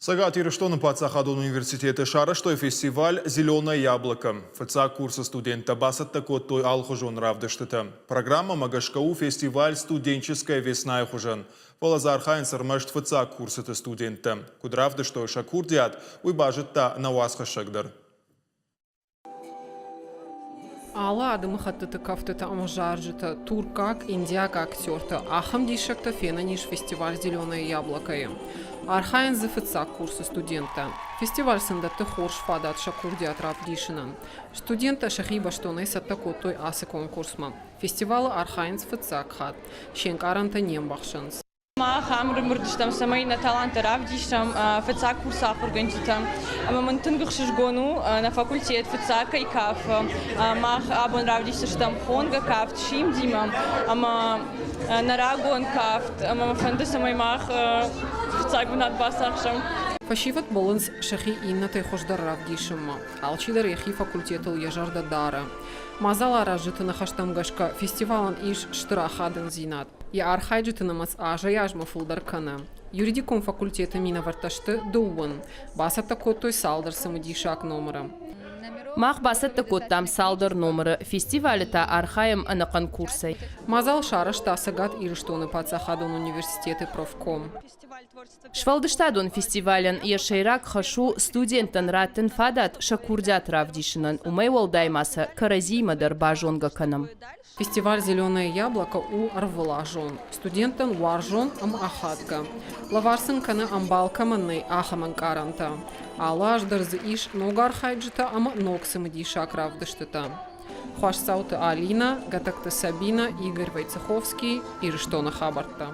Цӕгат Ирыстоны паддзахадон университеты сарӕзтой фестиваль «Зеленое яблоко». Фыццаг курсы студенттӕ бацӕттӕ кодтой алыхуызон равдыстытӕ. Программӕмӕ гӕсгӕ у фестиваль «Студенческая весна»-йы хуызӕн. Фӕлӕ дзы архайынц ӕрмӕст фыццаг курсыты студенттӕ. Куыд равдыстой сӕ курдиат, уый базыдта нӕ уацхӕссӕг дӕр. Алы адӕмыхӕттыты кӕфтытӕ ӕмӕ зарджытӕ, туркаг, индиаг актертӕ ахӕм диссӕгтӕ фенӕн ис фестиваль «Зеленое яблоко»-йы. Архайынц дзы фыццаг курсы студенттӕ. Фестиваль сын дӕтты хорз фадат сӕ курдиат равдисынӕн. Студенттӕ сӕхи бӕстонӕй цӕттӕ кодтой ацы конкурсмӕ. Фестивалы архайынц фыццаг хатт. Се нкъарӕнтӕ не мбӕхсынц. Мах ам ӕрымбырд стӕм, цӕмӕй нӕ таланттӕ равдисӕм фыццаг курсы ахуыргӕнджытӕм. Ӕмӕ мын тынг ӕхсызгон у, нӕ факультет фыццаг кӕй кафы. Мах абон равдисдзыстӕм хонгӕ кафт Симдимӕ ӕмӕ нӕ рагон кафт. Ӕмӕ мӕ фӕнды, цӕмӕй мах фыццаг бынат бацахсӕм. Фӕсивӕд бӕллынц сӕхи иннӕтӕй хуыздӕр равдисынмӕ. Алчидӕр йӕхи факультетыл йӕ зӕрдӕ дары. Мадзаларазджыты ныхӕстӕм гӕсгӕ, фестивалӕн ис стыр ахадындзинад. Йӕ архайджыты нымӕц азӕй-азмӕ фылдӕр кӕны. Юридикон факультеты минӕвӕрттӕ сты дыууын. Бацӕттӕ кодтой цалдӕр цымыдисаг номыры. Мах бацӕттӕ кодтам цалдӕр номыры, фестивалы та архайӕм ӕнӕхъӕн курсӕй. Мадзал сарӕзта Цӕгат Ирыстоны паддзахадон университеты профком. Сфӕлдыстадон фестивалӕн йӕ сӕйраг хӕс у студенттӕн раттын фадат сӕ курдиат равдисынӕн, уымӕй уӕлдай ма сӕ кӕрӕдзиимӕ дӕр базонгӕ кӕнӕм. Фестиваль «Зеленое яблоко» у ӕрвылазон, студенттӕн уарзон ӕмӕ ахадгӕ. Лӕвар сын кӕны ӕмбал кӕмӕн нӕй, ахӕм ӕнкъарӕнтӕ. Алы аз дӕр дзы ис ног архайджытӕ ӕмӕ ног цымыдисаг равдыстытӕ. Хуасдзауты Алинӕ, Гӕтӕгты Сабинӕ, Игорь Войцеховский, Ирыстоны хабӕрттӕ.